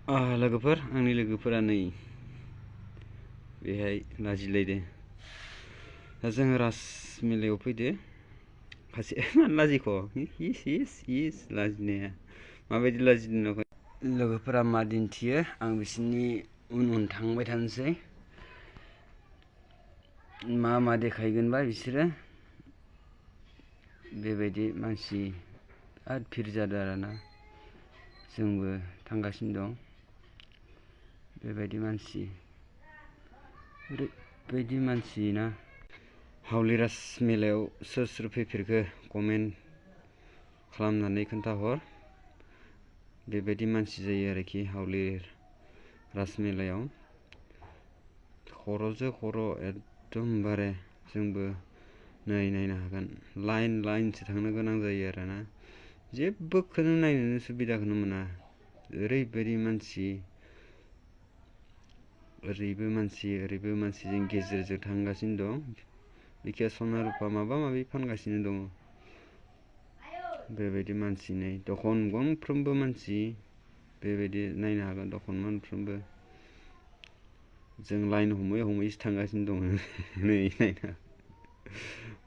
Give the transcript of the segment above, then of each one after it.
लोगोफोर आंनि लोगोफोरा नै बेहाय लाजिलायदो दा जोङो रास मेलायाव फैदो खासे मानो लाजिख' इस लाजिनाया माबायदि लाजिदों लोगोफोरा मा दिन्थियो आं बिसोरनि उन थांबाय थानोसै मा देखायगोनबा बिसोरो बेबायदि मानसि आरो भिर जादों आरोना जोंबो थांगासिनो दं बेबायदि मानसि ओरैबायदि मानसि ना हावलि रास मेलायाव सोर फैफेरखो कमेन्ट खालामनानै खोन्थाहर बेबायदि मानसि जायो आरोखि हावलि रास मेलायाव खर'जों खर' एकदमबारे जोंबो नायनो हागोन लाइनसो थांनो गोनां जायो आरोना जेबोखौनो नायनोनो सुबिदाखौनो मोना ओरैबायदि मानसि ओरैबो मानसि जों गेजेरजों थांगासिनो दं बिखिया सना रुपा माबा माबि फानगासिनो दङ बेबायदि मानसि नै दखान गंफ्रोमबो मानसि बेबायदि नायनो हागोन दखान मोनफ्रोमबो जों लाइन हमैसो थांगासिनो दङ नै नायना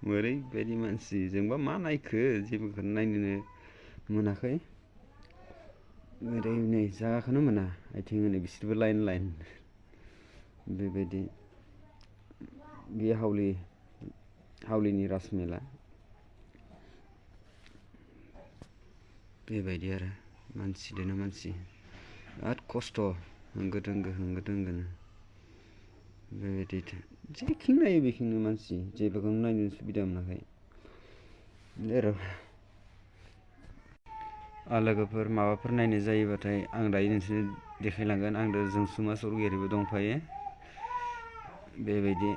ओरैबायदि मानसि जोंबा मा नायखो जेबोखौनो नायनोनो मोनाखै ओरै नै जागाखौनो मोना आथिं होनो बिसोरबो लाइन बेबायदि बे हावलिनि रास मेला बेबायदि आरो मानसिजोंनो मानसि बिराद खस्थ' होंगो दोंगोनो बेबायदि जेखिं नायो बेखिंनो मानसि जेबोखौनो नायनो सुबिदा मोनाखै लोगोफोर माबाफोर नायनो जायोबाथाय आं दायो नोंसोरनो देखायलांगोन आंजों जोंसुमा सरगियारिबो दंफायो बेबायदि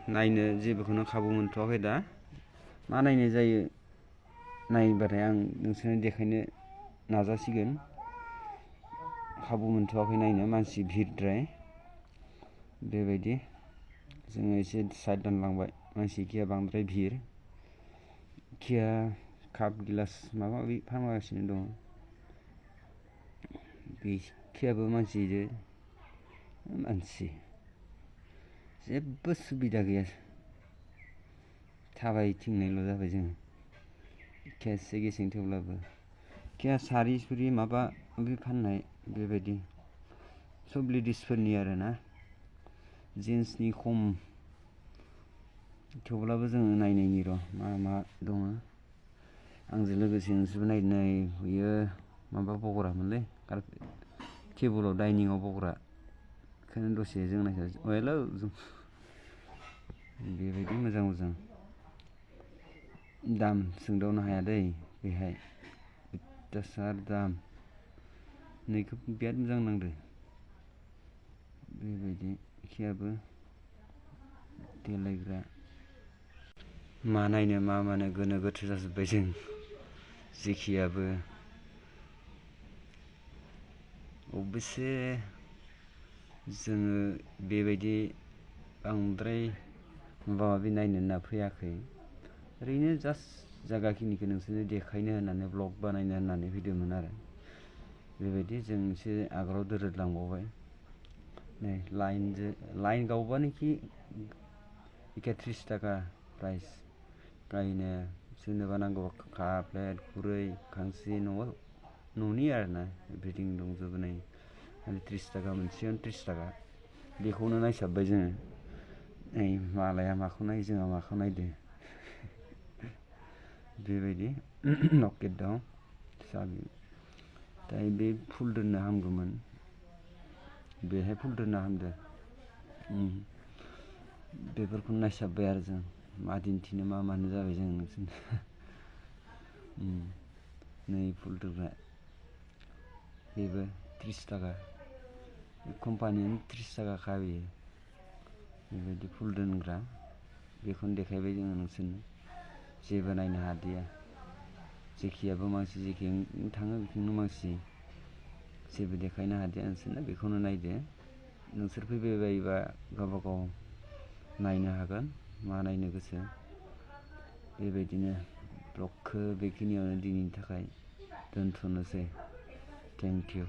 नायनो जेबोखौनो खाबु मोनथ'वाखै दा मा नायनो जायो नायबाथाय आं नोंसोरनो देखायनो नाजासिगोन खाबु मोनथ'वाखै नायनो मानसि भिरद्राय बेबायदि जोङो एसे साइड दोनलांबाय मानसि गैया बांद्राय भिर खिया काप गिलास माबा माबि फानगासिनो दङ बेखियाबो मानसि जेबो सुबिदा गैया थाबायथिंनायल' जाबाय जोङो खेसे गेसें थेवब्लाबो खिया सारि सुरि माबा माबि फाननाय बेबायदि सब लेडिसफोरनि आरोना जेन्सनि खम थेवब्लाबो जोङो नायनायनि र' मा दङ आंजों लोगोसे नोंसोरबो नाययो माबा बगरामोनलै टेबोलाव डाइनिङाव बग्रा बेखायनो दसे जों हेलौ बेबायदि मोजां दाम सोंदावनो हाया दै बेहाय अयथासार दाम नैखौ बिराद मोजां नांदो बेबायदि खियाबो देलायग्रा मा नायनो मा मानो गोनो गोथो जाजोब्बाय जों जेखियाबो अबयसे जोङो बेबायदि बांद्राय माबा माबि नायनो होनना फैयाखै ओरैनो जास्ट जायगाखिनिखौ नोंसोरनो देखायनो होननानै ब्लग बानायनो होननानै फैदोंमोन आरो बेबायदि जों एसे आगोलाव दोरोदलांबावबाय नै लाइन गावबानोखि एखे 30 थाखा प्राइस गायनो सोरनोबा नांगौ काप प्लेट खुरै खांसि न'नि आरोना एभ्रिथिं दंजोबो नै 30 थाखा मोनसेयावनो 30 थाखा बेखौनो नायसाबबाय जोङो नै मालाया माखौ नायो जोंहा माखौ नायदो बेबायदि लकेट दं साबि दायो बे फुल दोननो हामगौमोन बेहाय फुल दोननो हामदो बेफोरखौनो नायसाबबाय आरो जों मा दिन्थिनो मा मानो जाबाय जों नोंसोरनो नै फुल दोनग्रा बेबो 30 थाखा कम्पानियानो 30 थाखा खाबियो बेबायदि फुल दोनग्रा बेखौनो देखायबाय जोङो नोंसोरनो जेबो नायनो हादिया जेखियाबो मानसि जेखिं थाङो बेखौनो मानसि जेबो देखायनो हादिया नोंसोरनो बेखौनो नायदो नोंसोर फैबाय बायोबा गावबा गाव नायनो हागोन मा नायनो गोसो बेबायदिनो ब्लगखौ बेखिनियावनो दिनैनि थाखाय दोनथ'नोसै थेंक इउ